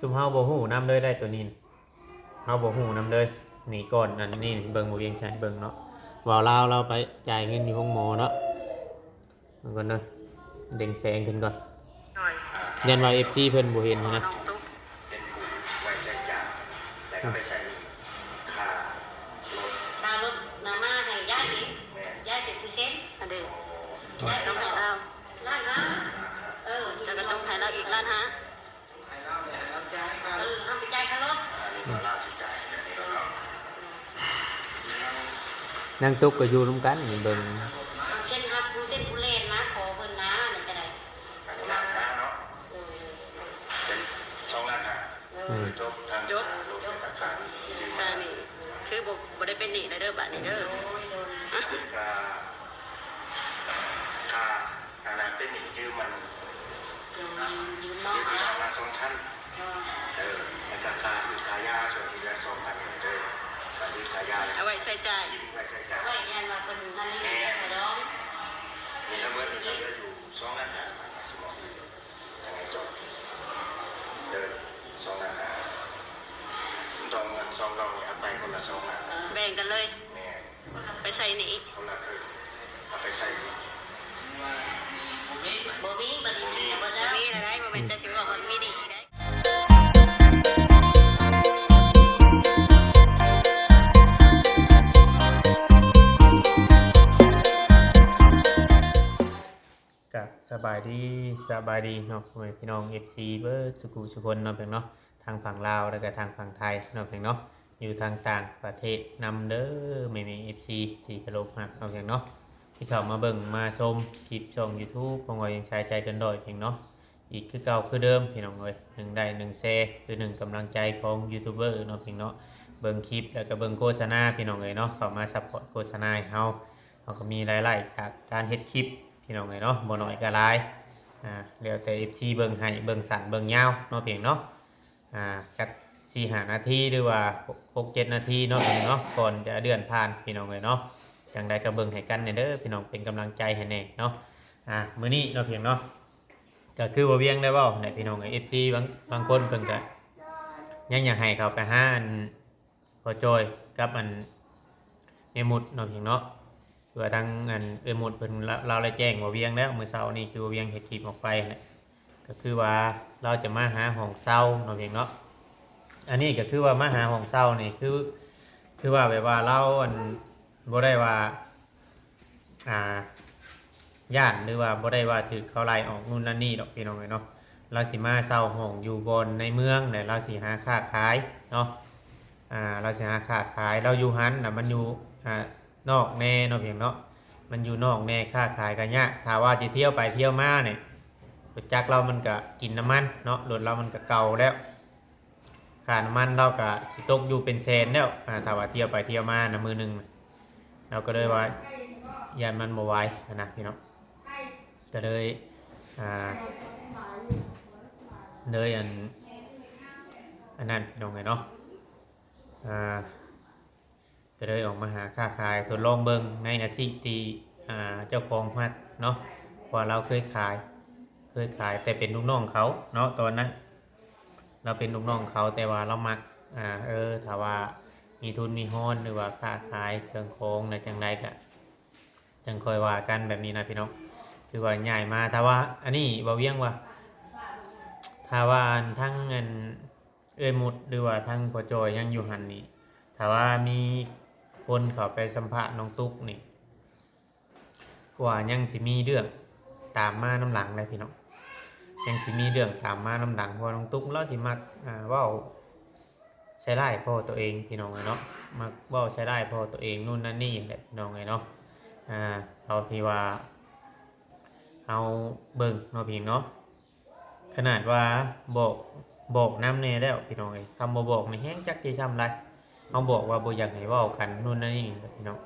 ຊຸມເຮົາບໍ່ຮູ້ນຳເລີຍໄດ໋ໂຕນີ້ ເຮົາບໍ່ຮູ້ນຳເລີຍ. ນີ້ກ່ອນອັນນີ້ເບິ່ງ ບໍ່ວຽງໃຊ້ເບິ່ງເນາະ ວ່າລາວ ລາວໄປຈ່າຍເງິນຢູ່ໂຮງໝໍເນາະ. ເບິ່ງກ່ອນເດີ ເລັ່ງແສງຂຶ້ນກ່ອນ ຢ້ານວ່າເອັຟຊີເພິ່ນບໍ່ເຫັນຫັ້ນນະ. ເປັນຜູ້ໄວ້ໃຊ້ຈ່າຍ ແລ້ວກໍໄປໃຊ້ໜີ້ຄ່າລົດ ຄ່າລົດນະ ມາໃຫ້ຍາຍເອງ ແມ່ນ ຍາຍເປັນຜູ້ເຊັນ. ອັນເດ ຕ້ອງໃຫ້ລາວ ລ້ານຫ້າ ເອີ ແລ້ວກໍຕ້ອງໃຫ້ລາວອີກລ້ານຫ້າ ໃຫ້ລາວນີ້ ໃຫ້ລາວຈ່າຍຄ່າ ເອີ ເຮົາໄປຈ່າຍຄ່າລົດ ອັນນີ້ກໍລາວຊິຈ່າຍໃຫ້ກັນເອງເນາະ. ນາງຕຸກກໍຢູ່ນຳກັນນີ້ ເບິ່ງ ເຊັນຮັບ ເປັນຜູ້ແລ່ນມາຂໍເພິ່ນນະ ອັນນີ້ກໍໄດ້ ອັນນີ້ລ້ານຫ້າເນາະ ເອີ ເປັນສອງລ້ານຫ້າ ເອີ ຈົບ ທັງ ຈົບ ຄ່າລົດ ແລ້ວກໍຄ່ານີ້ ຄ່ານີ້ ຄືບໍ່ ບໍ່ໄດ້ເປັນໜີ້ແລ້ວເດີ ບາດນີ້ເດີ ໂດຍ ໂດຍ ກໍ ຄ່າອັນນັ້ນເປັນໜີ້ຢືມມັນ ຢືມ ຢືມ ຢືມນ້ອງ ຢືມມາສອງພັນ ເອີ ແລ້ວກໍຄ່າຢູດຄ່າຢາ ສ່ວນທີ່ເຫຼືອສອງພັນນີ້ເດີ ຄ່າຢູດຄ່າຢາ ເອົາໄວ້ໃຊ້ຈ່າຍ ເກັບໄວ້ໃຊ້ຈ່າຍ ໄວ້ຢ້ານວ່າເພິ່ນນັ້ນນີ້ ແມ່ນ ສະດອງ ມີທັງໝົດນີ້ກໍເຫຼືອຢູ່ສອງລ້ານຫ້າ ສະໝອງ ຈັ່ງໃຫ້ຈອດເດີ ສອງລ້ານຫ້າ ຕ້ອງເງິນສອງດອກນີ້ ເອົາໄປຄົນລະສອງລ້ານ ແບ່ງກັນເລີຍ ແມ່ນ ໄປໃຊ້ໜີ້ ຄົນລະເຄິ່ງ ເອົາໄປໃຊ້ໜີ້ ບໍ່ມີ ບໍ່ມີ ບັດນີ້ບໍ່ມີແລ້ວໄດ໋ ບໍ່ແມ່ນແຕ່ຊິເວົ້າວ່າມີໜີ້ໄດ໋. ກະສະບາຍດີ ສະບາຍດີເນາະ ພໍ່ແມ່ພີ່ນ້ອງເອັຟຊີເບິດສຸຂູສຸຄົນເນາະ ເພິ່ນເນາະ ທັງຝັ່ງລາວ ແລ້ວກະທັງຝັ່ງໄທເນາະ ເພິ່ນເນາະ ຢູ່ທາງຕ່າງປະເທດນຳເດີ ແມ່ໆເອັຟຊີທີ່ເຄົາລົບຮັກເນາະ ເພິ່ນເນາະ ທີ່ເຂົ້າມາເບິ່ງມາຊົມຄລິບຊ່ອງຢູທູບຂອງຂ້ອຍ ຍັງຊາຍໃຈເກີນຮ້ອຍ ເພິ່ນເນາະ ອີກຄືເກົ່າຄືເດີມ ພີ່ນ້ອງເອີຍ ໜຶ່ງໄລ້ໜຶ່ງແຊ ຄືໜຶ່ງກຳລັງໃຈຂອງຢູທູບເບີເນາະ ເພິ່ນເນາະ ເບິ່ງຄລິບ ແລ້ວກະເບິ່ງໂຄສະນາ ພີ່ນ້ອງເອີຍເນາະ ເຂົ້າມາຊັບພອດໂຄສະນາໃຫ້ເຮົາ ເຮົາກໍມີລາຍໄດ້ຈາກການເຮັດຄລິບ ພີ່ນ້ອງເອີຍເນາະ ບໍ່ໜ້ອຍກໍຫຼາຍ ອ່າ ແລ້ວແຕ່ເອັຟຊີເບິ່ງໃຫ້ ເບິ່ງສັ້ນເບິ່ງຍາວເນາະ ເພິ່ນເນາະ ອ່າ ຈັກສີ່ຫ້ານາທີ ຫຼືວ່າຫົກເຈັດນາທີເນາະ ເພິ່ນເນາະ ກ່ອນຈະເລື່ອນຜ່ານ ພີ່ນ້ອງເອີຍເນາະ ຈັ່ງໃດກໍເບິ່ງໃຫ້ກັນແດ່ເດີ ພີ່ນ້ອງ ເປັນກຳລັງໃຈໃຫ້ແດ່ເນາະ. ອ່າ ມື້ນີ້ເນາະ ເພິ່ນເນາະ ກໍຄືບໍ່ວຽງໄດ້ເວົ້າແຫຼະ ພີ່ນ້ອງເອີຍ ເອັຟຊີບາງ ບາງຄົນເພິ່ນກໍຍັງຢາກໃຫ້ເຂົ້າໄປຫາອັນ ພໍ່ຈ້ອຍກັບອັນແມ່ມຸດເນາະ ເພິ່ນເນາະ ຄືວ່າທາງອັນເອື້ອຍມຸດເພິ່ນ ລາວ ລາວໄດ້ແຈ້ງບໍ່ວຽງແລ້ວ ມື້ເຊົ້ານີ້ຄືວ່າວຽງເຮັດຄລິບອອກໄປຫັ້ນແຫຼະ ກໍຄືວ່າລາວຈະມາຫາຫ້ອງເຊົ່າເນາະ ເພິ່ນເນາະ ອັນນີ້ກໍຄືວ່າມາຫາຫ້ອງເຊົ່ານີ້ ຄື ຄືວ່າແບບວ່າລາວອັນ ບໍ່ໄດ້ວ່າ ອ່າ ຢ້ານ ຫຼືວ່າບໍ່ໄດ້ວ່າຖືກເຂົາໄລ່ອອກ ນູ້ນນັ້ນນີ້ດອກ ພີ່ນ້ອງເອີຍເນາະ ລາວຊິມາເຊົ່າຫ້ອງຢູ່ບ່ອນໃນເມືອງ ແລະ ລາວຊິຫາຄ້າຂາຍເນາະ ອ່າ ລາວຊິຫາຄ້າຂາຍ ລາວຢູ່ຫັ້ນນະ ມັນຢູ່ ອ່າ ນອກແດ່ເນາະ ເພິ່ນເນາະ ມັນຢູ່ນອກແດ່ ຄ້າຂາຍກໍຍາກ ຖ້າວ່າຊິທ່ຽວໄປທ່ຽວມານີ້ ລົດຈັກລາວມັນກໍກິນນ້ຳມັນເນາະ ລົດລາວມັນກໍເກົ່າແລ້ວ ຄ່ານ້ຳມັນລາວກະຊິຕົກຢູ່ເປັນແສນແລ້ວ ອ່າ ຖ້າວ່າທ່ຽວໄປທ່ຽວມານະ ມື້ໜຶ່ງນະ ລາວກໍເລີຍວ່າຢ້ານມັນບໍ່ໄຫວຫັ້ນນະ ພີ່ນ້ອງ ກໍເລີຍ ອ່າ ເລີຍອັນ ອັນນັ້ນ ພີ່ນ້ອງເອີຍເນາະ ອ່າ ກໍເລີຍອອກມາຫາຄ້າຂາຍ ທົດລອງເບິ່ງໃນອາຊີບທີ່ ອ່າ ເຈົ້າຂອງຮັກເນາະ ເພາະວ່າລາວເຄີຍຂາຍ ເຄີຍຂາຍແຕ່ເປັນລູກນ້ອງເຂົາເນາະ ຕອນນັ້ນລາວເປັນລູກນ້ອງເຂົາ ແຕ່ວ່າລາວມັກ ອ່າ ເອີ ຖ້າວ່າມີທຶນມີຮອນ ຫຼືວ່າຄ້າຂາຍເຄື່ອງຂອງແນວຈັ່ງໃດກະຈັ່ງຄ່ອຍວ່າກັນ ແບບນີ້ນະ ພີ່ນ້ອງ ຄືວ່າຍ້າຍມາ ຖ້າວ່າ ອັນນີ້ ບ່າວວຽງວ່າ ຖ້າວ່າທາງ ອັນ ເອື້ອຍມຸດ ຫຼືວ່າທາງພໍ່ຈ່ອຍຍັງຢູ່ຫັ້ນນີ້ ຖ້າວ່າມີຄົນເຂົ້າໄປສຳພາດນ້ອງຕຸກນີ້ ວ່າຍັງຊິມີເລື່ອງຕາມມານຳຫຼັງເດ້ພີ່ນ້ອງ ຍັງຊິມີເລື່ອງຕາມມານຳຫຼັງ ເພາະວ່ານ້ອງຕຸກລາວຊິມັກ ອ່າ ເວົ້າໃສ່ຮ້າຍພໍ່ຕົວເອງ ພີ່ນ້ອງເອີຍເນາະ ມັກເວົ້າໃສ່ຮ້າຍພໍ່ຕົວເອງ ນູ້ນນັ້ນນີ້ແຫຼະ ພີ່ນ້ອງເອີຍເນາະ ອ່າ ເທົ່າທີ່ວ່າເຮົາເບິ່ງເນາະ ພີ່ນ້ອງເນາະ. ຂະໜາດວ່າບອກ ບອກນຳແດ່ແລ້ວ ພີ່ນ້ອງເອີຍ ຄຳບໍ່ບອກນີ້ແຮງຈັກຊິຊ່ຳໃດ ເຮົາບອກວ່າບໍ່ຢາກໃຫ້ເວົ້າກັນ ນູ້ນນັ້ນນີ້ ພີ່ນ້ອງ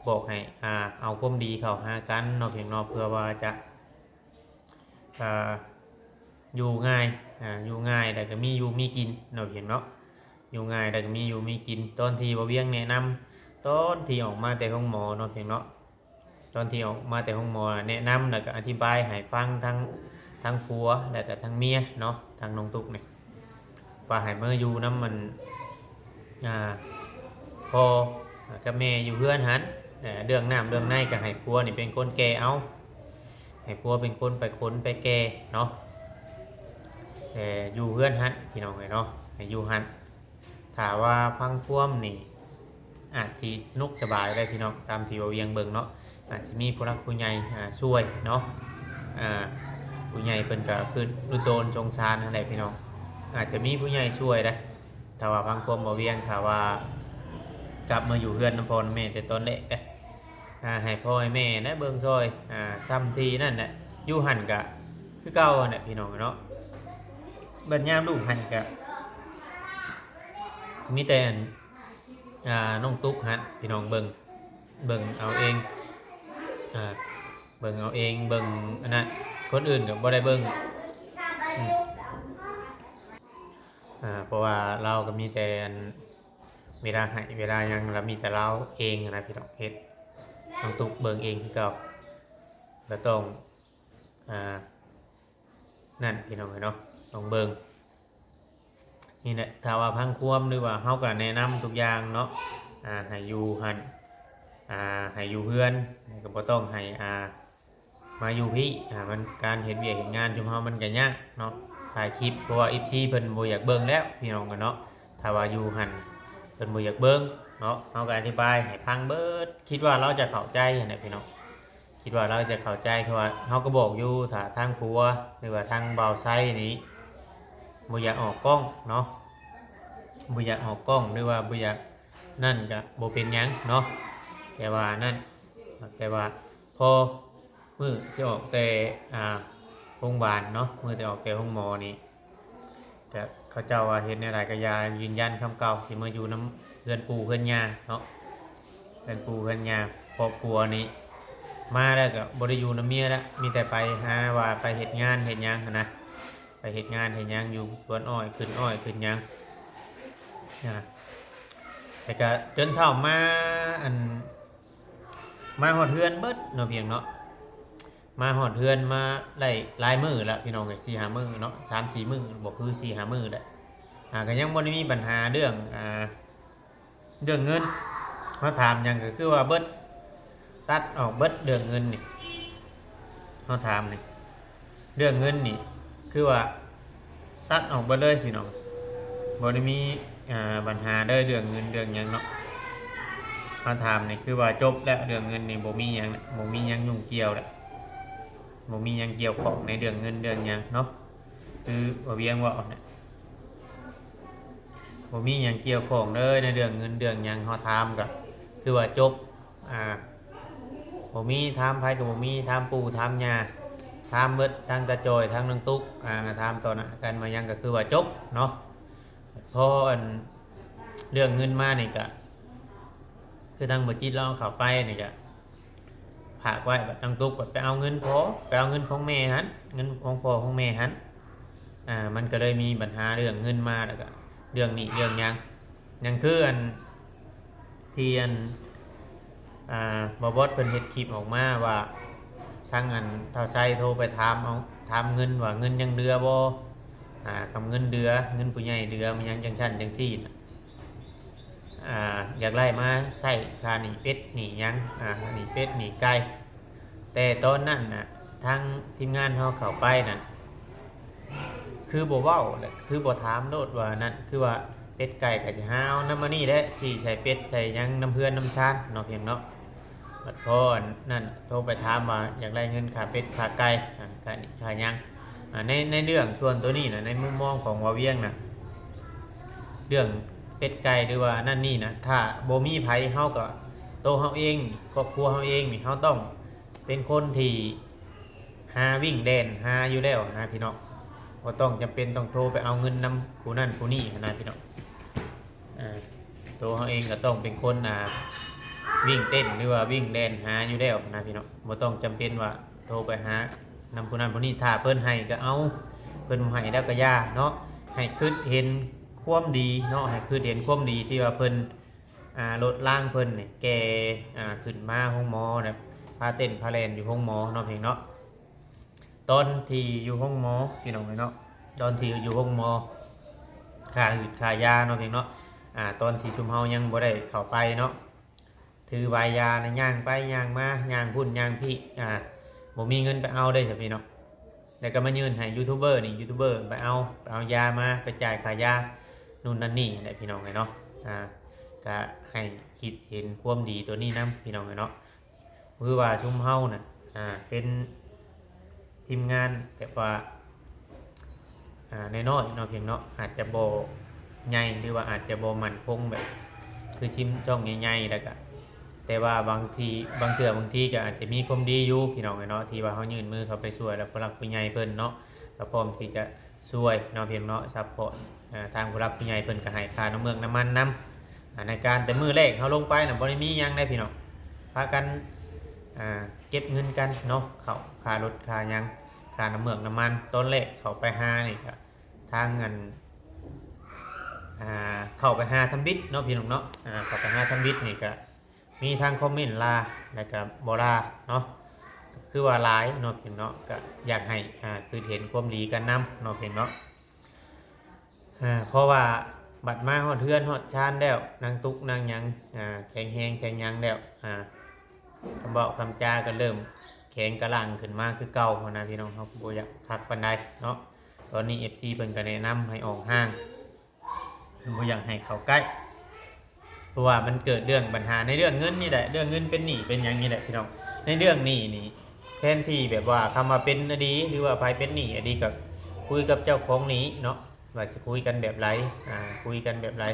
ບອກໃຫ້ ອ່າ ເອົາຄວາມດີເຂົ້າຫາກັນເນາະ ພີ່ນ້ອງເນາະ ເພື່ອວ່າຈະ ອ່າ ຢູ່ງ່າຍ ອ່າ ຢູ່ງ່າຍ ແລ້ວກໍມີຢູ່ມີກິນເນາະ ພີ່ນ້ອງເນາະ ຢູ່ງ່າຍ ແລ້ວກໍມີຢູ່ມີກິນ ຕອນທີ່ບ່າວວຽງແນະນຳ ຕອນທີ່ອອກມາແຕ່ໂຮງໝໍເນາະ ພີ່ນ້ອງເນາະ ຕອນທີ່ອອກມາແຕ່ໂຮງໝໍ ແນະນຳ ແລ້ວກໍອະທິບາຍໃຫ້ຟັງ ທັງ ທັງຜົວ ແລ້ວກໍທັງເມຍເນາະ ທັງນ້ອງຕຸກນີ້ ວ່າໃຫ້ມາຢູ່ນຳ ອັນ ອ່າ ພໍ່ກັບແມ່ຢູ່ເຮືອນຫັ້ນ. ເອີ ເລື່ອງນ້ຳເລື່ອງໃນກໍໃຫ້ຜົວນີ້ເປັນຄົນແກ່ເອົາ, ໃຫ້ຜົວເປັນຄົນໄປຂົນໄປແກ່ເນາະ. ແຕ່ຢູ່ເຮືອນຫັ້ນພີ່ນ້ອງເອີຍເນາະ, ໃຫ້ຢູ່ຫັ້ນ. ຖ້າວ່າຟັງຄວາມນີ້ ອາດຊິສະໜຸກສະບາຍໄດ້ພີ່ນ້ອງ, ຕາມທີ່ວ່າວຽງເບິ່ງເນາະ. ອາດຈະມີຜູ້ຫຼັກຜູ້ໃຫຍ່ ອ່າ ຊ່ວຍເນາະ. ອ່າ ຜູ້ໃຫຍ່ເພິ່ນກໍຄືດຸໂດນສົງສານຫັ້ນແຫຼະພີ່ນ້ອງ, ອາດຈະມີຜູ້ໃຫຍ່ຊ່ວຍໄດ໋. ຖ້າວ່າຟັງຄວາມບໍ່ວຽງ ຖ້າວ່າກັບມາຢູ່ເຮືອນນຳພໍ່ນຳແມ່ແຕ່ຕອນແລກເດ້ ອ່າ ໃຫ້ພໍ່ໃຫ້ແມ່ນະເບິ່ງຊ່ອຍ ອ່າ ຊ່ຳທີ່ນັ້ນແຫຼະ, ຢູ່ຫັ້ນກະຄືເກົ່າຫັ້ນແຫຼະພີ່ນ້ອງເນາະ. ບັດຍາມລູກໃຫ້ກະມີແຕ່ອັນ ອ່າ ນ້ອງຕຸກຫັ້ນພີ່ນ້ອງເບິ່ງ ເບິ່ງເອົາເອງ ອ່າ ເບິ່ງເອົາເອງ ເບິ່ງອັນນັ້ນ, ຄົນອື່ນກໍບໍ່ໄດ້ເບິ່ງ. ອືມ ອ່າ ເພາະວ່າລາວກໍມີແຕ່ອັນ ເວລາໃຫ້ເວລາຫຍັງລະມີແຕ່ລາວເອງຫັ້ນນະພີ່ນ້ອງ, ເຮັດ ນ້ອງຕຸກເບິ່ງເອງຄືເກົ່າ. ລະຕ້ອງ ອ່າ ນັ້ນພີ່ນ້ອງເອີຍເນາະ, ຕ້ອງເບິ່ງ. ນີ້ແຫຼະ ຖ້າວ່າພັງຄວາມ ຫຼືວ່າເຮົາກໍແນະນຳທຸກຢ່າງເນາະ, ອ່າ ໃຫ້ຢູ່ຫັ້ນ ອ່າ ໃຫ້ຢູ່ເຮືອນ ກໍບໍ່ຕ້ອງໃຫ້ ອ່າ ມາຢູ່ພີ້. ອ່າ ມັນ ການເຮັດວຽກເຮັດງານຊຸມເຮົາມັນກໍຍາກເນາະ, ຖ່າຍຄລິບ ເພາະວ່າເອັຟຊີເພິ່ນບໍ່ຢາກເບິ່ງແລ້ວພີ່ນ້ອງເອີຍເນາະ. ຖ້າວ່າຢູ່ຫັ້ນເພິ່ນບໍ່ຢາກເບິ່ງເນາະ, ເຮົາກໍອະທິບາຍໃຫ້ຟັງເບິດ, ຄິດວ່າລາວຈະເຂົ້າໃຈຫັ້ນແຫຼະພີ່ນ້ອງ. ຄິດວ່າລາວຈະເຂົ້າໃຈ, ເພາະວ່າເຮົາກໍບອກຢູ່ ຖ້າທາງຜົວ ຫຼືວ່າທາງບ່າວໄຊນີ້ບໍ່ຢາກອອກກ້ອງເນາະ, ບໍ່ຢາກອອກກ້ອງ ຫຼືວ່າບໍ່ຢາກນັ້ນກໍບໍ່ເປັນຫຍັງເນາະ. ແຕ່ວ່ານັ້ນ ແຕ່ວ່າພໍມື້ຊິອອກແຕ່ ອ່າ ໂຮງບານເນາະ, ມື້ທີ່ອອກແຕ່ໂຮງໝໍນີ້ ກະເຂົາເຈົ້າວ່າເຮັດແນວໃດກະຢ່າ, ຢືນຢັນຄຳເກົ່າ ຊິມາຢູ່ນຳເຮືອນປູ່ເຮືອນຍ່າເນາະ, ເຮືອນປູ່ເຮືອນຍ່າ. ຄອບຄົວນີ້ມາແລ້ວກະບໍ່ໄດ້ຢູ່ນຳເມຍແລ້ວ, ມີແຕ່ໄປຫາວ່າໄປເຮັດງານເຮັດຫຍັງຫັ້ນນະ, ໄປເຮັດງານເຮັດຫຍັງ ຢູ່ສວນອ້ອຍ ຂຶ້ນອ້ອຍຂຶ້ນຫຍັງນະ. ແລ້ວກະຈົນເຖົ້າມາ ອັນ ມາຮອດເຮືອນເບິດເນາະ ພຽງເນາະ. ມາຮອດເຮືອນມາໄດ້ຫຼາຍມື້ລະພີ່ນ້ອງເອີຍ, ສີ່ຫ້າມື້ເນາະ, ສາມສີ່ມື້ ບໍ່ຄືສີ່ຫ້າມື້ແຫຼະ. ອ່າ ກໍຍັງບໍ່ໄດ້ມີບັນຫາເລື່ອງ ອ່າ ເລື່ອງເງິນ. ເຮົາຖາມຫຍັງກໍຄືວ່າເບິດ, ຕັດອອກເບິດເລື່ອງເງິນນີ້. ເຮົາຖາມນີ້ ເລື່ອງເງິນນີ້ຄືວ່າຕັດອອກເບິດເລີຍພີ່ນ້ອງ, ບໍ່ໄດ້ມີ ອ່າ ບັນຫາເລີຍເລື່ອງເງິນເລື່ອງຫຍັງເນາະ. ເຮົາຖາມນີ້ຄືວ່າຈົບແລ້ວ, ເລື່ອງເງິນນີ້ບໍ່ມີຫຍັງ, ບໍ່ມີຫຍັງຫຍຸ້ງກ່ຽວແລ້ວ, ບໍ່ມີຫຍັງກ່ຽວຂ້ອງໃນເລື່ອງເງິນເລື່ອງຫຍັງເນາະ. ຄືວ່າວຽງເວົ້ານະ ບໍ່ມີຫຍັງກ່ຽວຂ້ອງເລີຍໃນເລື່ອງເງິນເລື່ອງຫຍັງ. ເຮົາຖາມກໍຄືວ່າຈົບ, ອ່າ ບໍ່ມີ, ຖາມໃຜກໍບໍ່ມີ, ຖາມປູ່ຖາມຍ່າ, ຖາມເບິດ, ທັງຕາຈ່ອຍ ທັງນ້ອງຕຸກ, ອ່າ ຖາມຕໍ່ໜ້າກັນມາຫຍັງກໍຄືວ່າຈົບເນາະ. ພໍອັນເລື່ອງເງິນມານີ້ກໍ ຄືທາງບໍ່ຈິດລາວເອົາເຂົ້າໄປນີ້ກະຝາກໄວ້, ບັດທາງຕຸກບັດໄປເອົາເງິນພໍ່, ໄປເອົາເງິນຂອງແມ່ຫັ້ນ, ເງິນຂອງພໍ່ຂອງແມ່ຫັ້ນ. ອ່າ ມັນກໍເລີຍມີບັນຫາເລື່ອງເງິນມາ, ແລ້ວກະເລື່ອງໜີ້ເລື່ອງຫຍັງ. ຫຍັງຄືອັນທີ່ອັນ ອ່າ ບ່າວບອດເພິ່ນເຮັດຄລິບອອກມາວ່າ ທາງອັນທ້າວໄຊໂທໄປຖາມເອົາ, ຖາມເງິນວ່າເງິນຍັງເຫຼືອບໍ່, ອ່າ ຄຳເງິນເຫຼືອ, ເງິນຜູ້ໃຫຍ່ເຫຼືອ ມັນຫຍັງຈັ່ງຊັ້ນຈັ່ງຊີ້ນະ. ອ່າ ຢາກໄດ້ມາໃຊ້ຄ່າໜີ້ເປັດໜີ້ຫຍັງ, ອ່າ ໜີ້ເປັດໜີ້ໄກ່. ແຕ່ຕອນນັ້ນນະ ທາງທີມງານເຮົາເຂົ້າໄປນັ້ນ ຄືບໍ່ເວົ້າ ແລະ ຄືບໍ່ຖາມໂລດວ່ານັ້ນ, ຄືວ່າເປັດໄກ່ກໍຊິຫາເອົານຳອັນນີ້ແຫຼະ, ຊິໃສ່ເປັດໃສ່ຫຍັງນຳເຮືອນນຳຊານເນາະ ພຽງເນາະ. ບັດພໍອັນນັ້ນໂທໄປຖາມວ່າຢາກໄດ້ເງິນຄ່າເປັດຄ່າໄກ່ ອ່າ ຄ່ານີ້ຄ່າຫຍັງ. ອ່າ ໃນ ໃນເລື່ອງສ່ວນໂຕນີ້ນະ ໃນມຸມມອງຂອງບ່າວວຽງນະ ເລື່ອງເປັດໄກ່ ຫຼືວ່ານັ້ນນີ້ນະ ຖ້າບໍ່ມີໃຜ ເຮົາກໍ ໂຕເຮົາເອງ ຄອບຄົວເຮົາເອງນີ້ ເຮົາຕ້ອງເປັນຄົນທີ່ຫາ ວິ່ງແລ່ນຫາຢູ່ແລ້ວນະພີ່ນ້ອງ, ບໍ່ຕ້ອງຈຳເປັນຕ້ອງໂທໄປເອົາເງິນນຳຜູ້ນັ້ນຜູ້ນີ້ຫັ້ນນະພີ່ນ້ອງ. ເອີ ໂຕເຮົາເອງກໍຕ້ອງເປັນຄົນ ອ່າ ວິ່ງເຕັ້ນ ຫຼືວ່າວິ່ງແລ່ນຫາຢູ່ແລ້ວນະພີ່ນ້ອງ, ບໍ່ຕ້ອງຈຳເປັນວ່າໂທໄປຫານຳຜູ້ນັ້ນຜູ້ນີ້. ຖ້າເພິ່ນໃຫ້ກໍເອົາ, ເພິ່ນບໍ່ໃຫ້ແລ້ວກໍຢ່າເນາະ. ໃຫ້ຄິດເຫັນຄວາມດີເນາະ, ໃຫ້ຄິດເຫັນຄວາມດີທີ່ວ່າເພິ່ນ ອ່າ ລົດລາງເພິ່ນນີ້ແກ່ ອ່າ ຂຶ້ນມາໂຮງໝໍ ແບບພາເຕັ້ນພາແລ່ນຢູ່ໂຮງໝໍເນາະ ພຽງເນາະ. ຕອນທີ່ຢູ່ໂຮງໝໍ ພີ່ນ້ອງເອີຍເນາະ, ຕອນທີ່ຢູ່ໂຮງໝໍ ຄ່າຫືດຄ່າຢາເນາະ ເພງເນາະ. ອ່າ ຕອນທີ່ຊຸມເຮົາຍັງບໍ່ໄດ້ເຂົ້າໄປເນາະ ຖືໃບຢານະ ຍ່າງໄປຍ່າງມາ ຍ່າງພຸ້ນຍ່າງພີ້ ອ່າ ບໍ່ມີເງິນໄປເອົາເດ້ ຊະພີ່ເນາະ. ແລ້ວກໍມາຍື່ນໃຫ້ຢູທູບເບີນີ້ ຢູທູບເບີໄປເອົາ ໄປເອົາຢາມາ ໄປຈ່າຍຄ່າຢາ ນູ່ນນັ້ນນີ້ແຫຼະ ພີ່ນ້ອງເອີຍເນາະ. ອ່າ ກະໃຫ້ຄິດເຫັນຄວາມດີຕົວນີ້ນຳ ພີ່ນ້ອງເອີຍເນາະ. ຄືວ່າຊຸມເຮົານະ ອ່າ ເປັນທີມງານແບບວ່າ ອ່າ ນ້ອຍໆເນາະ ເພງເນາະ ອາດຈະບໍ່ໃຫຍ່ ຫຼືວ່າອາດຈະບໍ່ໝັ້ນຄົງແບບຄືຊິມຊ່ອງໃຫຍ່ໆ ແລ້ວກະ ແຕ່ວ່າບາງທີ ບາງເທື່ອບາງທີກໍອາດຈະມີຄວາມດີຢູ່ ພີ່ນ້ອງເອີຍເນາະ ທີ່ວ່າເຮົາຍື່ນມືເຂົ້າໄປຊ່ວຍ ແລ້ວຜູ້ຫຼັກຜູ້ໃຫຍ່ເພິ່ນເນາະ ກໍພ້ອມທີ່ຈະຊ່ວຍເນາະ ເພງເນາະ ຊັບພອດ. ອ່າ ທາງຜູ້ຫຼັກຜູ້ໃຫຍ່ເພິ່ນກໍໃຫ້ຄ່ານ້ຳເມືອກນ້ຳມັນນຳ ອ່າ ໃນການ ແຕ່ມື້ແລກເຮົາລົງໄປນະ ບໍ່ໄດ້ມີຫຍັງໃດພີ່ນ້ອງ ພາກັນ ອ່າ ເກັບເງິນກັນເນາະ ເຂົ້າ ຄ່າລົດຄ່າຫຍັງ ຄ່ານ້ຳເມືອກນ້ຳມັນ. ຕອນແລກເຂົ້າໄປຫານີ້ກະ ທາງອັນ ອ່າ ເຂົ້າໄປຫາທຳອິດເນາະ ພີ່ນ້ອງເນາະ. ອ່າ ເຂົ້າໄປຫາທຳອິດນີ້ກະ ມີທັງຄອມເມັນລາ ແລ້ວກະບໍ່ລາເນາະ ຄືວ່າຫຼາຍເນາະ ພີ່ນ້ອງເນາະ. ກະຢາກໃຫ້ ອ່າ ຄືເຫັນຄວາມດີກັນນຳເນາະ ພີ່ນ້ອງເນາະ. ອ່າ ເພາະວ່າບັດມາຮອດເຮືອນຮອດຊານແລ້ວ ນາງຕຸກນາງຫຍັງ ອ່າ ແຂງແຮງແຂງຫຍັງແລ້ວ ອ່າ ຄຳເວົ້າຄຳຈາກໍເລີ່ມແຂງກະລ່າງຂຶ້ນມາຄືເກົ່າຫັ້ນນະ ພີ່ນ້ອງ. ເຮົາກໍບໍ່ຢາກຄັກປານໃດເນາະ. ຕອນນີ້ເອັຟຊີເພິ່ນກໍແນະນຳໃຫ້ອອກຫ່າງ ຄືບໍ່ຢາກໃຫ້ເຂົ້າໃກ້ ເພາະວ່າມັນເກີດເລື່ອງບັນຫາໃນເລື່ອງເງິນນີ້ແຫຼະ ເລື່ອງເງິນເປັນໜີ້ເປັນຫຍັງນີ້ແຫຼະ ພີ່ນ້ອງ. ໃນເລື່ອງນີ້ນີ້ ແທນທີ່ແບບວ່າຄຳວ່າເປັນອະດີ ຫຼືວ່າໃຜເປັນໜີ້ອະດີ ກໍຄຸຍກັບເຈົ້າຂອງໜີ້ເນາະ ວ່າຊິຄຸຍກັນແບບໃດ ອ່າ ຄຸຍກັນແບບໃດ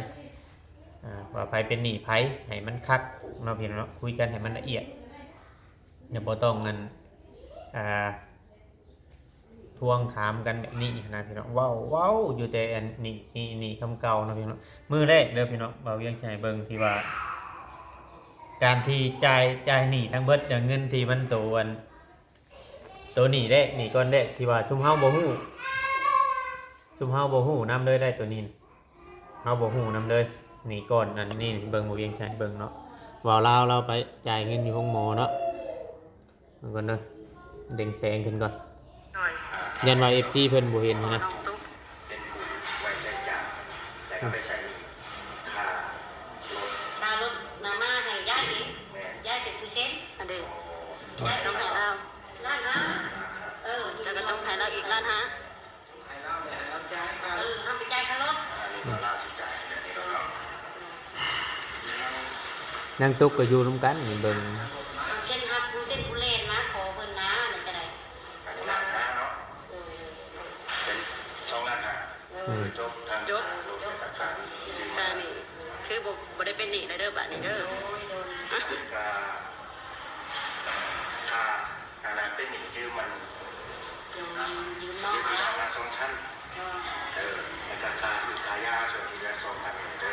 ອ່າ ວ່າໃຜເປັນໜີ້ໃຜ ໃຫ້ມັນຄັກເນາະ ພີ່ນ້ອງເນາະ. ຄຸຍກັນໃຫ້ມັນລະອຽດ ຢ່າ ບໍ່ຕ້ອງອັນ ອ່າ ທວງຖາມກັນແບບນີ້ຫັ້ນນະ ພີ່ນ້ອງ. ເວົ້າ ເວົ້າຢູ່ແຕ່ອັນນີ້ ນີ້ ນີ້ຄຳເກົ່າເນາະ ພີ່ນ້ອງ. ມື້ແລກເດີ ພີ່ນ້ອງ ບ່າວວຽງຊິໃຫ້ເບິ່ງທີ່ວ່າ ການທີ່ຈ່າຍ ຈ່າຍໜີ້ທັງເບິດ ເງິນທີ່ມັນໂຕອັນ ໂຕໜີ້ແລກ ໜີ້ກ້ອນແລກ ທີ່ວ່າຊຸມເຮົາບໍ່ຮູ້ ຊຸມເຮົາບໍ່ຮູ້ນຳເລີຍໄດ໋ ໂຕນີ້ນະ ເຮົາບໍ່ຮູ້ນຳເລີຍ. ໜີ້ກ້ອນອັນນີ້ ເບິ່ງ ບ່າວວຽງຊິໃຫ້ເບິ່ງເນາະ ບ່າວລາວລາວໄປຈ່າຍເງິນຢູ່ໂຮງໝໍເນາະ. ເບິ່ງກ່ອນເດີ ເດັງແສງຂຶ້ນກ່ອນ ໂດຍ ຢ້ານວ່າເອັຟຊີເພິ່ນບໍ່ເຫັນຫັ້ນນະ. ນ້ອງຕຸກ ເປັນຜູ້ໄວ້ໃຊ້ຈ່າຍ ແລ້ວກໍໄປໃຊ້ໜີ້ຄ່າລົດ ຄ່າລົດນະ ມາໃຫ້ຍາຍເອງ ແມ່ນ ຍາຍເປັນຜູ້ເຊັນ ອັນເດ ໂອ້ ຍາຍຕ້ອງໃຫ້ລາວ ລ້ານຫ້າ ເອີ ແລ້ວກໍຕ້ອງໃຫ້ລາວອີກລ້ານຫ້າ. ເອີ ເຮົາໄປຈ່າຍຄ່າລົດ ອັນນີ້ກໍລາວຊິຈ່າຍໃຫ້ເຈົ້ານີ້ດອກເນາະ. ນາງຕຸກກໍຢູ່ນຳກັນນີ້ ເບິ່ງ ເຊັນຮັບ ເປັນຜູ້ແລ່ນມາຂໍເພິ່ນນາ ນີ້ກໍໄດ້ ອັນນີ້ລ້ານຫ້າເນາະ ເອີ ເປັນສອງລ້ານຫ້າ ເອີ ຈົບທາງ ຈົບ ລົດ ເອກະສານ ການນີ້ຄືບໍ່ ບໍ່ໄດ້ເປັນໜີ້ແລ້ວເດີ ບາດນີ້ເດີ ໂດຍ ໂດຍ ອັນນີ້ກໍ ຖ້າ ອັນນັ້ນເປັນໜີ້ຢືມມັນ ຢືມ ຢືມນ້ອງ ຢືມນ້ອງມາສອງພັນ ເອີ ແລ້ວກໍຄ່າຫືດຄ່າຢາ ສ່ວນທີ່ເຫຼືອສອງພັນນີ້ເດີ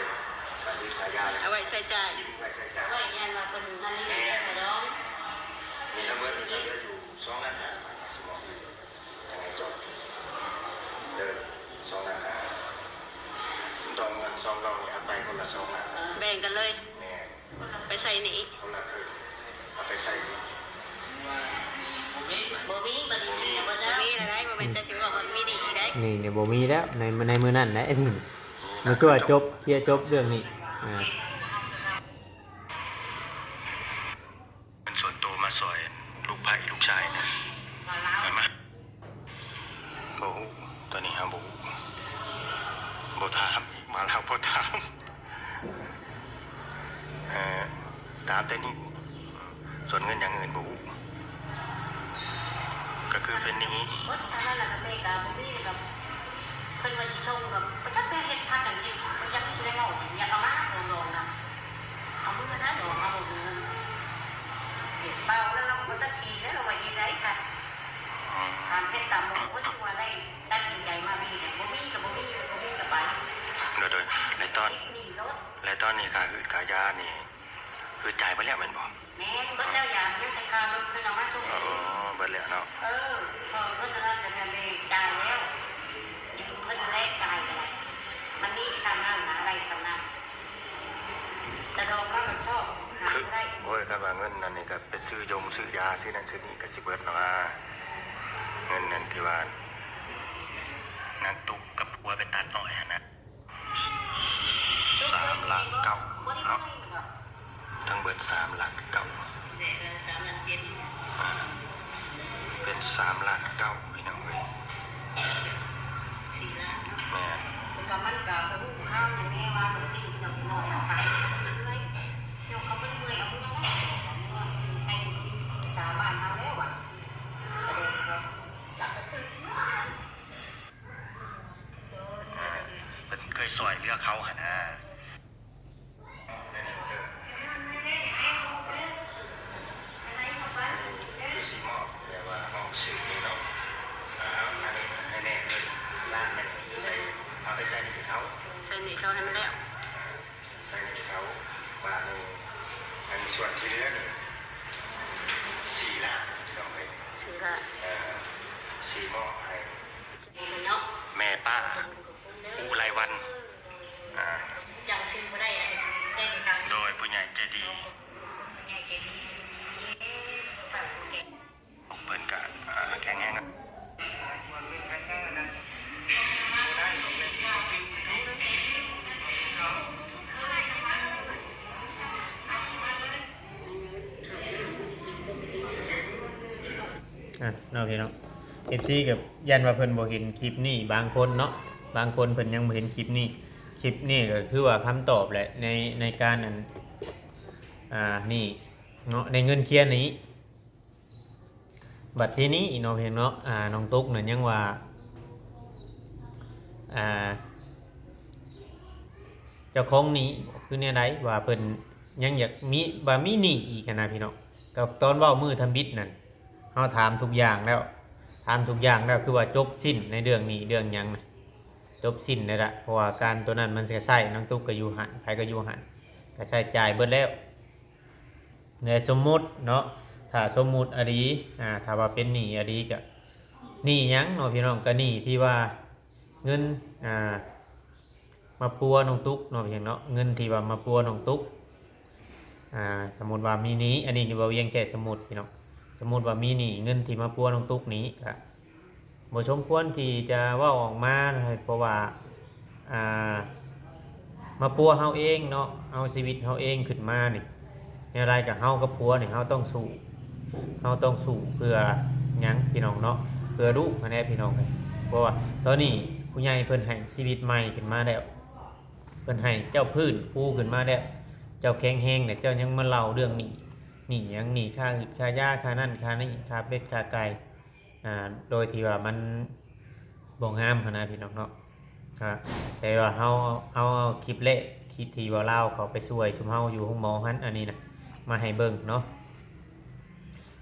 ຄ່າຫືດຄ່າຢາ ເອົາໄວ້ໃຊ້ຈ່າຍ ໄວ້ໃຊ້ຈ່າຍ ໄວ້ຢ້ານວ່າເພິ່ນນັ້ນນີ້ ແມ່ນ ສະດອງ ມີທັງເບິດນີ້ກໍເຫຼືອຢູ່ສອງລ້ານຫ້າ ບາດນີ້ຊິມອບໃຫ້ເຈົ້າ ເດີ ສອງລ້ານຫ້າ ຕ້ອງເງິນສອງດອກນີ້ ເອົາໄປຄົນລະສອງລ້ານ ແບ່ງກັນເລີຍ ແມ່ນ ໄປໃຊ້ໜີ້ ຄົນລະເຄິ່ງ ເອົາໄປໃຊ້ໜີ້ ບໍ່ມີ ບໍ່ມີ ບໍ່ມີ ບໍ່ມີແລ້ວໄດ໋ ບໍ່ແມ່ນແຕ່ຊິວ່າບໍ່ມີໜີ້ໄດ໋ ນີ້ນີ້ບໍ່ມີແລ້ວ ໃນ ໃນມື້ນັ້ນໄດ໋ ມັນຄືວ່າຈົບ ເຄລຍຈົບເລື່ອງນີ້ ອ່າ ເງິນສ່ວນໂຕມາຊ່ອຍລູກໃພ້ລູກຊາຍນະ ມາ ບໍ່ຮູ້ ຕອນນີ້ເຮົາບໍ່ຮູ້ ບໍ່ຖາມອີກ ມາລາວບໍ່ຖາມ ເອີ ຖາມແຕ່ນີ້ ສ່ວນເງິນຢ່າງອື່ນບໍ່ຮູ້ ກໍຄືເປັນໜີ້ ເບິດທາງນັ້ນລະ ແມ່ກໍບໍ່ມີ ແລ້ວກໍເພິ່ນວ່າຊິສົ່ງ ກໍບໍ່ຈັກໄປເຮັດພາກັນເຮັດ ບໍ່ຈັກໄດ້ເວົ້າຫຍັງ ເອົາມາສອງດອກນະ ເອົາມືນະດອກ ເຮົາບໍ່ມີເງິນ ເປັນເປົ່າແລ້ວ ລາວກໍບໍ່ຕັດສິນແລ້ວ ລາວວ່າເຮັດໄດ້ຊັ້ນ ອືມ ຖາມເຮັດຕາມໝູ່ ເພິ່ນຈຶ່ງວ່າໄດ້ຕັດສິນໃຈມາມີ ບໍ່ມີກໍບໍ່ມີ ບໍ່ມີກໍໄປ ໂດຍ ໂດຍ ໃນຕອນ ຕິດໜີ້ລົດ ແລະຕອນນີ້ຄ່າຫືດຄ່າຢານີ້ ຄືຈ່າຍເບິດແລ້ວແມ່ນບໍ່? ແມ່ນ ເບິດແລ້ວ ຢາ ຍັງແຕ່ຄ່າລົດເພິ່ນເອົາມາສົ່ງ ອໍ ເບິດແລ້ວເນາະ ເອີ ເພິ່ນ ເພິ່ນອັນນັ້ນກໍແມ່ນໄດ້ຈ່າຍແລ້ວ ຢືມເພິ່ນແລ້ວ ຈ່າຍກໍໄດ້ ມັນມີສ່ຳນັ້ນນະ ໄດ້ສ່ຳນັ້ນ ກະດອກມາກໍຊອກຫາບໍ່ໄດ້ ໂອ້ຍ ຄັນວ່າເງິນອັນນີ້ກໍໄປຊື້ຢົງຊື້ຢາ ຊື້ນັ້ນຊື້ນີ້ກໍຊິເບິດແລ້ວວ່າ ເງິນນັ້ນທີ່ວ່ານາງຕຸກກັບຜົວໄປຕັດອ້ອຍຫັ້ນນະ. ສາມລ້ານເກົ້າເນາະ ທັງເບິດສາມລ້ານເກົ້າ ອ່າ ເປັນສາມລ້ານເກົ້າ ພີ່ນ້ອງເອີຍ ສີ່ລ້ານເນາະ ແມ່ນ ແລ້ວກໍມັນກໍບໍ່ຮູ້ຂ່າວຫຍັງແນ່ວ່າຕົວຈິງພີ່ນ້ອງນ້ອຍ ເຮົາກໍເມື່ອຍ ເຈົ້າກໍບໍ່ໄດ້ເມື່ອຍເອົາເມືອໄດ້ ເມື່ອໄປສາບ້ານເຮົາແລ້ວວ່າ ເພິ່ນເຄີຍຊ່ວຍເຫຼືອເຂົາຫັ້ນນາ ຄືຊິມອບແບບວ່າອອກຊື່ນີ້ເນາະ ເອົາ ອັນນີ້ໃຫ້ແນ່ເລີຍ ລ້ານໜຶ່ງ ເອົາໄປໃຊ້ໜີ້ເຂົາ ໃຊ້ໜີ້ເຂົາໃຫ້ມັນແລ້ວ ໃຊ້ໜີ້ເຂົາ ບາດນີ້ ອັນສ່ວນທີ່ເຫຼືອນີ້ ສີ່ລ້ານ ພີ່ນ້ອງເອີຍ ສີ່ລ້ານ ເອີ ຊິມອບໃຫ້ ເນາະ ແມ່ປ້າ ອຸໄລວັນ ອ່າ ຈຳຊື່ບໍ່ໄດ້ ອັນນີ້ແຈ້ງໃຫ້ຟັງ ໂດຍຜູ້ໃຫຍ່ໃຈດີ ເພິ່ນກະ ອ່າ ແຂງແຮງ ອ່ະ ເນາະ ພີ່ນ້ອງ ເອັຟຊີ ກໍຢ້ານວ່າເພິ່ນບໍ່ເຫັນຄລິບນີ້ ບາງຄົນເນາະ ບາງຄົນເພິ່ນຍັງບໍ່ເຫັນຄລິບນີ້ ຄລິບນີ້ກໍຄືວ່າຄຳຕອບແຫຼະ ໃນ ໃນການ ອັນ ອ່າ ນີ້ເນາະ ໃນເງິນເຄຍນີ້ ບັດທີນີ້ເນາະ ພີ່ນ້ອງເນາະ ອ່າ ນ້ອງຕຸກນັ້ນຍັງວ່າ ອ່າ ເຈົ້າຂອງໜີ້ ຄືແນວໃດ ວ່າເພິ່ນຍັງຢາກມີ ວ່າມີໜີ້ອີກຫັ້ນນະ ພີ່ນ້ອງ ກໍຕອນເວົ້າມື້ທຳອິດນັ້ນ ເຮົາຖາມທຸກຢ່າງແລ້ວ ຖາມທຸກຢ່າງແລ້ວ ຄືວ່າຈົບສິ້ນໃນເລື່ອງໜີ້ເລື່ອງຫຍັງນະ ຈົບສິ້ນແລ້ວລະ ເພາະວ່າການໂຕນັ້ນມັນກໍໃຊ້ ນ້ອງຕຸກກໍຢູ່ຫັ້ນ ໃຜກໍຢູ່ຫັ້ນ ກໍໃຊ້ຈ່າຍເບິດແລ້ວ. ແລະ ສົມມຸດເນາະ ຖ້າສົມມຸດອະດີ ອ່າ ຖ້າວ່າເປັນໜີ້ອະດີ ກະໜີ້ຫຍັງເນາະ ພີ່ນ້ອງ ກະໜີ້ທີ່ວ່າເງິນ ອ່າ ມາປົວນ້ອງຕຸກເນາະ ພີ່ນ້ອງເນາະ ເງິນທີ່ວ່າມາປົວນ້ອງຕຸກ ອ່າ ສົມມຸດວ່າມີໜີ້ ອັນນີ້ເວົ້າພຽງແຕ່ສົມມຸດ ພີ່ນ້ອງ ສົມມຸດວ່າມີໜີ້ ເງິນທີ່ມາປົວນ້ອງຕຸກນີ້ ກະ ບໍ່ສົມຄວນທີ່ຈະເວົ້າອອກມາ ເພາະວ່າ ອ່າ ມາປົວເຮົາເອງເນາະ ເອົາຊີວິດເຮົາເອງຂຶ້ນມານີ້ ແນວໃດກໍເຮົາກັບຜົວນີ້ ເຮົາຕ້ອງສູ້ ເຮົາຕ້ອງສູ້ເພື່ອຫຍັງ ພີ່ນ້ອງເນາະ ເພື່ອລູກຫັ້ນແຫຼະ ພີ່ນ້ອງ ເພາະວ່າຕອນນີ້ຜູ້ໃຫຍ່ເພິ່ນໃຫ້ຊີວິດໃໝ່ຂຶ້ນມາແລ້ວ ເພິ່ນໃຫ້ເຈົ້າຟື້ນຟູຂຶ້ນມາແລ້ວ ເຈົ້າແຂງແຮງແລ້ວ ເຈົ້າຍັງມາເລົ່າເລື່ອງໜີ້ ໜີ້ຫຍັງ ໜີ້ຄ່າອຶດຄ່າຢາ ຄ່ານັ້ນຄ່ານີ້ ຄ່າເປັດຄ່າໄກ່ ອ່າ ໂດຍທີ່ວ່າມັນບໍ່ງາມຫັ້ນນະ ພີ່ນ້ອງເນາະ ອ່າ ແຕ່ວ່າເຮົາ ເຮົາເອົາຄລິບແລກ ຄລິບທີ່ວ່າລາວເຂົ້າໄປຊ່ວຍຊຸມເຮົາຢູ່ໂຮງໝໍຫັ້ນ ອັນນີ້ນະ ມາໃຫ້ເບິ່ງເນາະ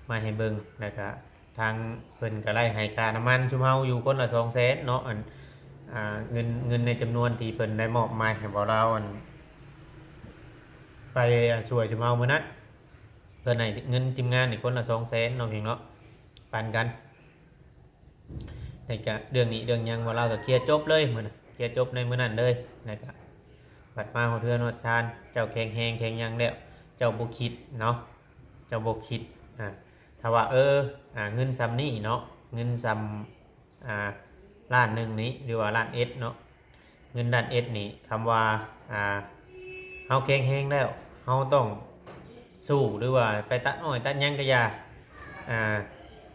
ມາໃຫ້ເບິ່ງ ແລ້ວກະທາງເພິ່ນກໍໄດ້ໃຫ້ຄ່ານ້ຳມັນຊຸມເຮົາຢູ່ຄົນລະສອງແສນເນາະ ອັນ ອ່າ ເງິນ ເງິນໃນຈຳນວນທີ່ເພິ່ນໄດ້ມອບໝາຍໃຫ້ເວົ້າລາວ ອັນ ໄປ ອ່າ ຊ່ວຍຊຸມເຮົາມື້ນັ້ນ ເພິ່ນໃຫ້ເງິນທີມງານນີ້ຄົນລະສອງແສນເນາະ ພີ່ນ້ອງເນາະ ປັນກັນ ແລ້ວກະເລື່ອງນີ້ເລື່ອງຫຍັງວ່າລາວກະເຄຍຈົບເລີຍມື້ນັ້ນ ເຄຍຈົບໃນມື້ນັ້ນເລີຍ ແລ້ວກະບັດມາຮອດເຮືອນຮອດຊານ ເຈົ້າແຂງແຮງແຂງຫຍັງແລ້ວ ເຈົ້າບໍ່ຄິດເນາະ ເຈົ້າບໍ່ຄິດ ອ່າ ຖ້າວ່າ ເອີ ອ່າ ເງິນຊ່ຳນີ້ເນາະ ເງິນຊ່ຳ ອ່າ ລ້ານໜຶ່ງນີ້ ຫຼືວ່າລ້ານເອັດເນາະ ເງິນລ້ານເອັດນີ້ ຄຳວ່າ ອ່າ ເຮົາແຂງແຮງແລ້ວ ເຮົາຕ້ອງສູ້ ຫຼືວ່າໄປຕັດອ້ອຍຕັດຫຍັງກໍຢ່າ ອ່າ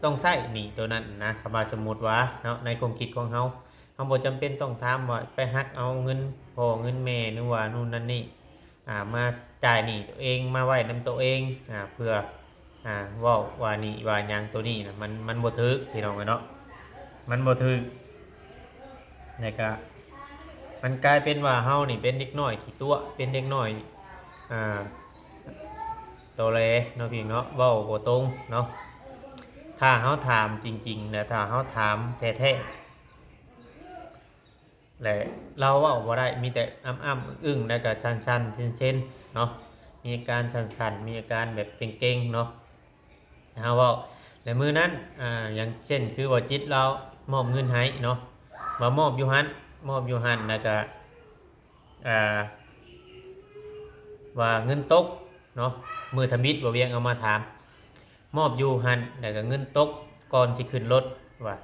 ຕ້ອງໃຊ້ໜີ້ໂຕນັ້ນນະ ຄຳວ່າສົມມຸດວ່າເນາະ ໃນຄວາມຄິດຂອງເຮົາ ເຮົາບໍ່ຈຳເປັນຕ້ອງຖາມວ່າໄປຫັກເອົາເງິນພໍ່ເງິນແມ່ ຫຼືວ່າໂນ່ນນັ້ນນີ້ ອ່າ ມາຈ່າຍໜີ້ໂຕເອງ ມາໄວ້ນຳໂຕເອງ ອ່າ ເພື່ອ ອ່າ ເວົ້າວ່າໜີ້ວ່າຫຍັງໂຕນີ້ນະ ມັນ ມັນບໍ່ຖືກ ພີ່ນ້ອງເອີຍເນາະ ມັນບໍ່ຖືກ ແລ້ວກະມັນກາຍເປັນວ່າເຮົານີ້ເປັນເດັກນ້ອຍຂີ້ຕົວະ ເປັນເດັກນ້ອຍ ອ່າ ຕໍແຫຼເນາະ ພີ່ນ້ອງເນາະ ເວົ້າບໍ່ຕົງເນາະ ຖ້າເຮົາຖາມຈິງໆ ແລະ ຖ້າເຮົາຖາມແທ້ໆ ແລະ ລາວເວົ້າບໍ່ໄດ້ ມີແຕ່ອ້ຳໆອຶ້ງໆ ແລ້ວກໍສັ່ນໆເຊັນໆເນາະ ມີອາການສັ່ນໆ ມີອາການແບບເກັງໆເນາະ ເຮົາເວົ້າ ແລະ ມື້ນັ້ນ ອ່າ ຢ່າງເຊັ່ນ ຄືວ່າຈິດລາວມອບເງິນໃຫ້ເນາະ ວ່າມອບຢູ່ຫັ້ນ ມອບຢູ່ຫັ້ນ ແລ້ວກໍ ອ່າ ວ່າເງິນຕົກເນາະ ມື້ທຳອິດ ບໍ່ວຽງເອົາມາຖາມ ມອບຢູ່ຫັ້ນ ແລ້ວກໍເງິນຕົກກ່ອນຊິຂຶ້ນລົດ ວ່າ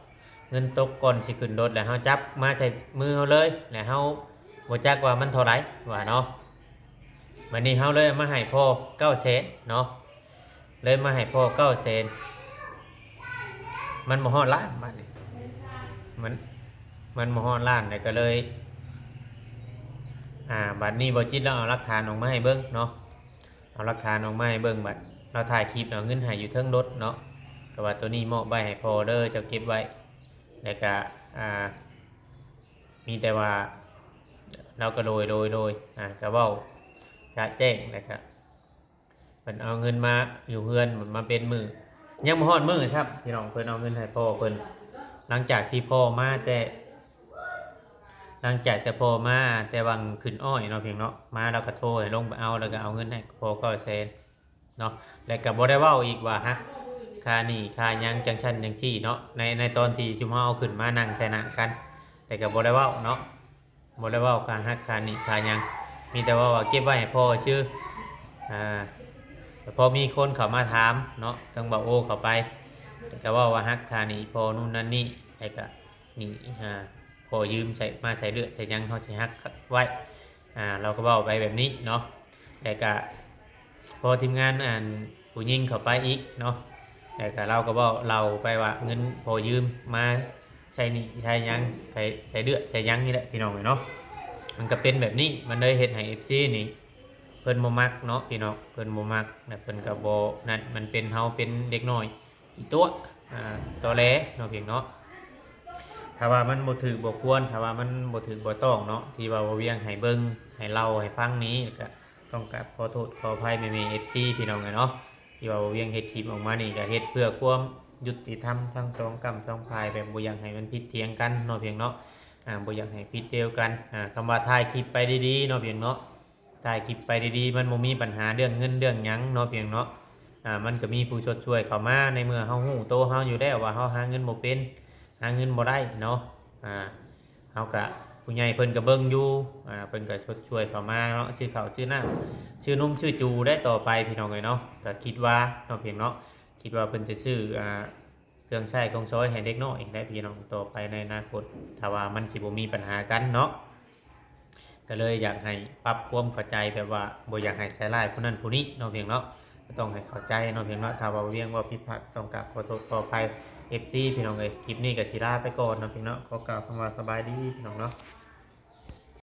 ເງິນຕົກກ່ອນຊິຂຶ້ນລົດ ແລ້ວເຮົາຈັບມາໃສ່ມືເຮົາເລີຍ ແລ້ວເຮົາ ບໍ່ຈັກວ່າມັນເທົ່າໃດວ່າເນາະ. ບັດນີ້ເຮົາເລີຍເອົາມາໃຫ້ພໍ່ເກົ້າແສນເນາະ ເລີຍມາໃຫ້ພໍ່ເກົ້າແສນ ມັນບໍ່ຮອດລ້ານບາດນີ້ ມັນ ມັນບໍ່ຮອດລ້ານ ແລ້ວກໍເລີຍ ອ່າ ບັດນີ້ບໍ່ຈິດລາວເອົາຫຼັກຖານອອກມາໃຫ້ເບິ່ງເນາະ ເອົາຫຼັກຖານອອກມາໃຫ້ເບິ່ງ ບັດລາວຖ່າຍຄລິບເອົາເງິນໃຫ້ຢູ່ເທິງລົດເນາະ ກໍວ່າໂຕນີ້ມອບໄວ້ໃຫ້ພໍ່ເດີ ເຈົ້າເກັບໄວ້ ແລ້ວກະ ອ່າ ມີແຕ່ວ່າລາວກໍໂດຍ ໂດຍ ໂດຍ ອ່າ ກະເວົ້າຈະແຈ້ງ ແລ້ວກະເພິ່ນເອົາເງິນມາຢູ່ເຮືອນ ມາເປັນມື້ ຍັງບໍ່ຮອດມື້ຊ້ຳ ພີ່ນ້ອງ ເພິ່ນເອົາເງິນໃຫ້ພໍ່ເພິ່ນ ຫຼັງຈາກທີ່ພໍ່ມາແຕ່ ຫຼັງຈາກແຕ່ພໍ່ມາແຕ່ວັງຂຶ້ນອ້ອຍເນາະ ພີ່ນ້ອງເນາະ ມາລາວກໍໂທໃຫ້ລົງໄປເອົາ ແລ້ວກໍເອົາເງິນໃຫ້ພໍ່ເກົ້າແສນ ເນາະ ແລະກໍບໍ່ໄດ້ເວົ້າອີກວ່າຫັກຄ່າໜີ້ຄ່າຫຍັງຈັ່ງຊັ້ນຈັ່ງຊີ້ເນາະ ໃນ ໃນຕອນທີ່ຊຸມເຮົາເອົາຂຶ້ນມານັ່ງໃສ່ໜ້າກັນ ແລະກໍບໍ່ໄດ້ເວົ້າເນາະ ບໍ່ໄດ້ເວົ້າຄ່າຫັກຄ່າໜີ້ຄ່າຫຍັງ ມີແຕ່ເວົ້າວ່າເກັບໄວ້ໃຫ້ພໍ່ຊື່ ອ່າ ແຕ່ພໍມີຄົນເຂົ້າມາຖາມເນາະ ທາງບ່າວໂອເຂົ້າໄປ ແລະກໍເວົ້າວ່າຫັກຄ່າໜີ້ພໍ່ ນູ້ນນັ້ນນີ້ ແລະກໍ ນີ້ ອ່າ ຂໍຢືມໃຊ້ ມາໃຊ້ເລືອດໃຊ້ຫຍັງ ເຮົາຊິຫັກໄວ້ ອ່າ ລາວກໍເວົ້າໄປແບບນີ້ເນາະ ແລ້ວກະພໍທີມງານ ອັນ ຜູ້ຍິງເຂົ້າໄປອີກເນາະ ແລ້ວກະລາວກໍເວົ້າເລົ່າໄປວ່າເງິນພໍ່ຢືມມາໃຊ້ໜີ້ໃຊ້ຫຍັງ ໃຊ້ ໃຊ້ເລືອດໃຊ້ຫຍັງນີ້ແຫຼະ ພີ່ນ້ອງເອີຍເນາະ ມັນກໍເປັນແບບນີ້ ມັນເລີຍເຮັດໃຫ້ເອັຟຊີນີ້ ເພິ່ນບໍ່ມັກເນາະ ພີ່ນ້ອງ ເພິ່ນບໍ່ມັກ ແລະເພິ່ນກໍບໍ່ນັ້ນ ມັນເປັນ ເຮົາເປັນເດັກນ້ອຍ ຂີ້ຕົວະ ອ່າ ຕໍແຫຼເນາະ ພີ່ນ້ອງເນາະ ຖ້າວ່າມັນບໍ່ຖືກບໍ່ຄວນ ຖ້າວ່າມັນບໍ່ຖືກບໍ່ຕ້ອງເນາະ ທີ່ວ່າບ່າວວຽງໃຫ້ເບິ່ງ ໃຫ້ເລົ່າໃຫ້ຟັງນີ້ ກໍຕ້ອງກາບຂໍໂທດຂໍອະໄພແມ່ໆ ເອັຟຊີ ພີ່ນ້ອງເອີຍເນາະ ທີ່ວ່າບ່າວວຽງເຮັດຄລິບອອກມານີ້ ກໍເຮັດເພື່ອຄວາມຍຸຕິທຳທັງສອງກ້ຳສອງຝ່າຍ ແບບບໍ່ຢາກໃຫ້ມັນຜິດຖຽງກັນເນາະ ພີ່ນ້ອງເນາະ ອ່າ ບໍ່ຢາກໃຫ້ຜິດດຽວກັນ ອ່າ ຄຳວ່າຖ່າຍຄລິບໄປດີໆເນາະ ພີ່ນ້ອງເນາະ ຖ່າຍຄລິບໄປດີໆ ມັນບໍ່ມີບັນຫາເລື່ອງເງິນເລື່ອງຫຍັງເນາະ ພີ່ນ້ອງເນາະ ອ່າ ມັນກໍມີຜູ້ຊົດຊ່ວຍເຂົ້າມາ ໃນເມື່ອເຮົາຮູ້ໂຕເຮົາຢູ່ແລ້ວວ່າເຮົາຫາເງິນບໍ່ເປັນ ຫາເງິນບໍ່ໄດ້ເນາະ ອ່າ ເຮົາກະ ຜູ້ໃຫຍ່ເພິ່ນກະເບິ່ງຢູ່ ອ່າ ເພິ່ນກະຊົດຊ່ວຍເຂົ້າມາເນາະ ຊື້ເຂົ້າຊື້ນ້ຳ ຊື້ນົມຊື້ຈູໄດ້ຕໍ່ໄປ ພີ່ນ້ອງເອີຍເນາະ ກະຄິດວ່າເນາະ ພີ່ນ້ອງເນາະ ຄິດວ່າເພິ່ນຈະຊື້ ອ່າ ເຄື່ອງໃຊ້ຂອງສອຍໃຫ້ເດັກນ້ອຍຫັ້ນແຫຼະ ພີ່ນ້ອງ ຕໍ່ໄປໃນອະນາຄົດ ຖ້າວ່າມັນຊິບໍ່ມີບັນຫາກັນເນາະ ກໍເລີຍຢາກໃຫ້ປັບຄວາມເຂົ້າໃຈ ແບບວ່າບໍ່ຢາກໃຫ້ໃສ່ຮ້າຍຜູ້ນັ້ນຜູ້ນີ້ເນາະ ພີ່ນ້ອງເນາະ ກໍຕ້ອງໃຫ້ເຂົ້າໃຈເນາະ ພີ່ນ້ອງເນາະ ຖ້າວ່າບ່າວວຽງເວົ້າຜິດພາດ ຕ້ອງກາບຂໍໂທດຂໍອະໄພ ເອັຟຊີ ພີ່ນ້ອງເອີຍ ຄລິບນີ້ກໍຊິລາໄປກ່ອນເນາະ ພີ່ນ້ອງເນາະ ຂໍກ່າວຄຳວ່າສະບາຍດີ ພີ່ນ້ອງເນາະ.